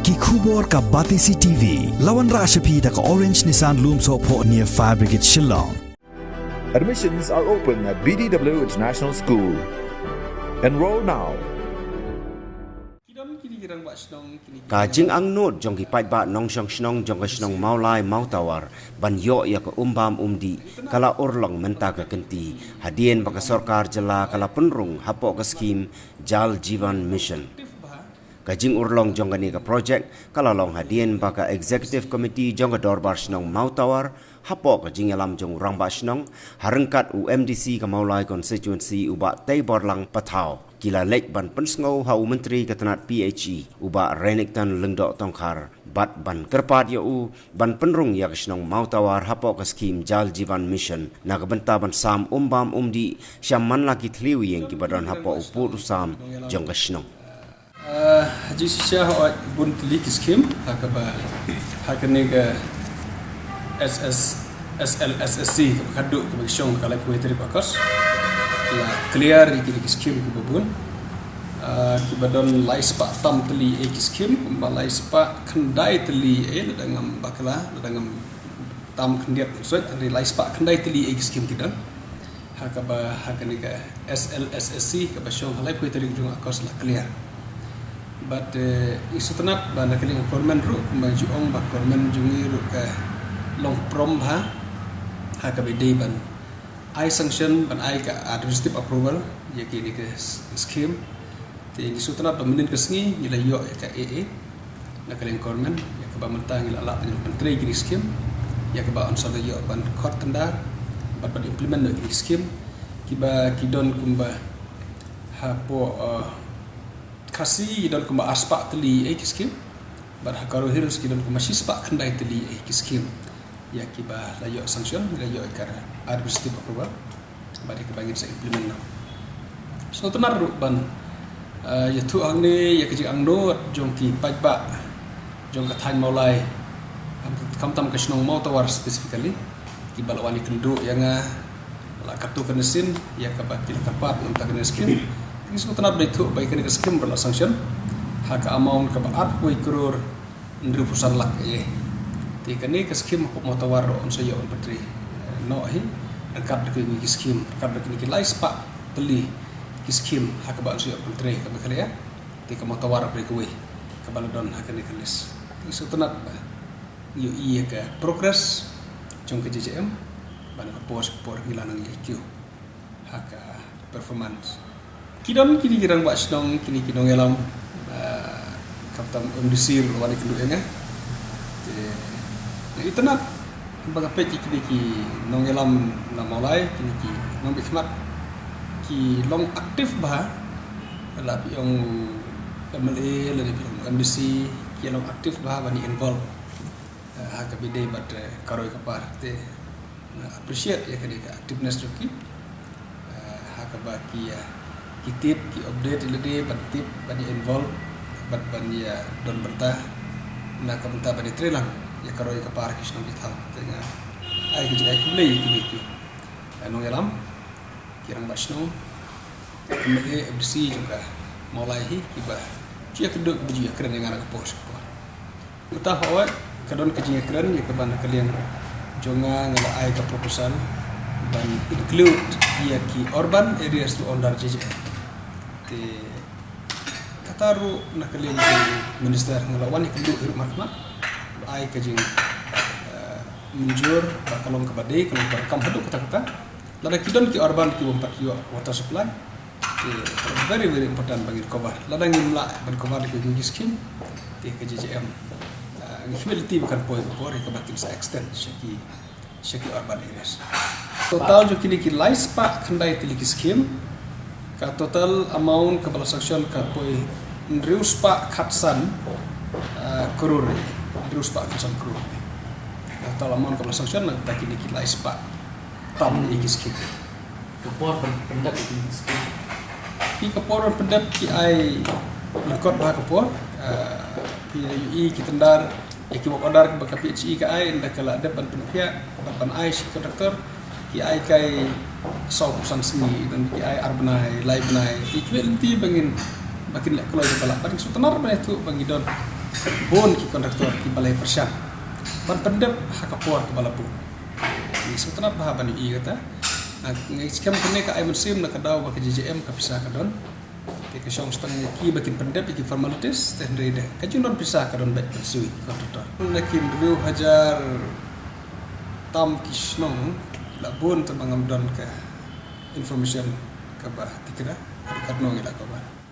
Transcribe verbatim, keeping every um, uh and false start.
Ki khubor ka Batesi T V. La wanrah sha phi da ka Orange Nissan Lumsohphoh near Fire Brigade Shillong. Admissions are open at B D W International School. Enroll now. Ka jingangnud jong ki paidbah nongshong shnong jong ka shnong Mawlai Mawtawar ban ïoh ïa ka umbam umdih ka la urlong mynta ka kynti hadien ba ka sorkar jylla ka la pynrung hapoh ka skhim Jal Jeevan Mission. Ka jingurlong jong kane ka projek ka la long hadien ba ka Executive Committee jong ka Dorbar Shnong Mawtawar hapoh ka jingïalam jong u Rangbah Shnong ha ryngkat u M D C ka Mawlai Constituency u Bah Teiborlang Pathaw ki la leit ban pynsngew ha u Myntri ka tnat P H E u Bah Renikton Lyngdoh Tongkhar bad ban kyrpad ïa u ban pynrung ïa ka shnong Mawtawar hapoh ka skhim Jal Jeevan Mission na ka bynta ban sam umbam umdih sha man la ki thliew ïing kiba don hapoh u pud u sam jong ka shnong. Haji shisha hooid bun tylli ki skhim ha kaba ha kane ka S S S L S S C kaba khadduh kaba shong ka laiphew tarik August la clear ïa kine ki skhim kiba bun. Kiba don lai spah tam tylli ei ki skhim kumba lai spah khyndai tylli ei lada ngam bakla lada ngam tam khyndiat soi tang lai spah khyndai tylli ei ki skhim ki don. Ha kaba ha kane ka S L S S C kaba shong ha laiphew tarik jong August la clear. Bad i sngewtynnat ba na ka liang ka government ruh kumba ju ong ba government jong ngi ruh ka long prom bha ha kaba dei ban ai sanction ban ai ka administrative approval ïa kine ki skhim. Te ngi sngewtynnat ba mynnin ka sngi ngi la ïoh ïa ka A A na ka liang government ïa kaba mynta ngi la lah ban pyntrei kine ki skhim ïa kaba yn sa la ïoh ban khot tender bad ban implement noh kine ki skhim kiba ki don kumba hapoh Khasi ki don kumba ar spah tylli ei ki skhim bad ha Garo Hills ki don kumba shi spah khyndai tylli ei ki skhim ïa kiba la ïoh sanction la ïoh ïa ka administrative approval. Bad ïa kaba ngin sa implement noh. Sngewtynnat ruh ban ïathuh hangne ïa ka jingangnud jong ki paidbah jong ka thaiñ Mawlai khamtam ka shnong Mawtawar specifically kiba la wan ïakynduh ïa nga la katto katne sien ïa kaba ki la kyrpad na ka bynta kane ka skhim. Te ngi sngewtynnat ba ïathuh ba ïa kane ka skhim ba la sanction ha ka amount kaba arphew kror hynriewphew san lak ei. Te kane ka skhim hapoh Mawtawar ruh yn sa ïoh ban pyntrei noh hi ryngkat da kine ki skhim ryngkat da kine ki lai spah tylli ki skhim ha kaba yn sa ïoh ban pyntrei kaba khlem ïa te ka Mawtawar ruh kawei kaba la don ha kane ka list. Te ngi sngewtynnat ba ngi ïohi ïa ka progress jong ka J J M ba na ka por sha ka por ngi la nang ïa kiew ha ka performance. Ki don kine ki rangbah shnong kine ki nongïalam khamtam M D C ruh la wan ïakynduh ïa nga. Te nga itynnat ba nga peit ïa kine ki nongïalam na Mawlai kine ki nongbeh khmat ki long active bha. La phi ong M L A lane phi ong M D C ki long active bha ban involve ha kaba ïadei bad ka roi ka par te nga appreciate ïa kane ka activeness jong ki ha kaba ki ïa ki tip ki update ïa lade ban tip ban ïa involve bad ban ïa don bynta na ka bynta ban ïa trei lang ïa ka roi ka par ki shnong ki thaw. Te nga ai ka jingai khublei ïa kine ki nongïalam ki rangbah shnong M L A M D C jong ka Mawlai hi kiba ju ïakynduh kiba ju ïakren ïa nga na ka por sha ka por. Mynta hooid ka don ka jingïakren ïa kaba na ka liang jong nga nga la ai ka proposal ban include ïa ki urban areas ruh under J J M. Te kata ruh na ka liang jong minister nga la wan ïakynduh ruh markhmat ba ai ka jing mynjur ba ka long kaba dei ka long kaba kam haduh katta katta. Lada ki don ki urban ki bym pat ïoh water supply te very very important ba ngin cover. Lada ngim lah ban cover da ki skim te ka J J M ngi khmih lynti ba kan poi ka por ïa kaba kin sa extend sha ki sha ki urban areas. Total jong kine ki lai spah khyndai tylli ki skim ka total amount kaba la sanction ka poi hynriew spah khatsan krur. Hynriew spah khatsan krur ka total amount kaba la sanction na ka bynta kine ki lai spah tam ïa ki skim. Ka por ban pyndep ïa ki skim. Ki ka por ban pyndep ki ai lyngkot bha ka por. Ki ïohi ki tender ïa ki work order kiba ka P H E ka ai ynda ka la dep ban pyndep ïa ban ai shi contractor ki ai kai saw phew san sngi dan ki ai ar bnai lai bnai ki kwet lynti ba ngin ba kin leh kloi ba lah ban shu tnar ba tu ba ngi don bun ki contractor kiba la pyrshang ban pyndep ha ka por kaba la buh. Ngi sngewtynnat bha ban ïohi kata. Ngi skhem kane ka ai mynsiem na ka daw ba ka J J M ka pisa ka don. Te ka shong shtang ïa ki ba kin pyndep ïa ki formalities, te hynrei de ka jingdon pisa ka don beit ban siew ïa ki contractor. Na ki hynriew hajar tam ki shnong, la bun te ba ngam don ka information kaba tikna, katno ngi la cover.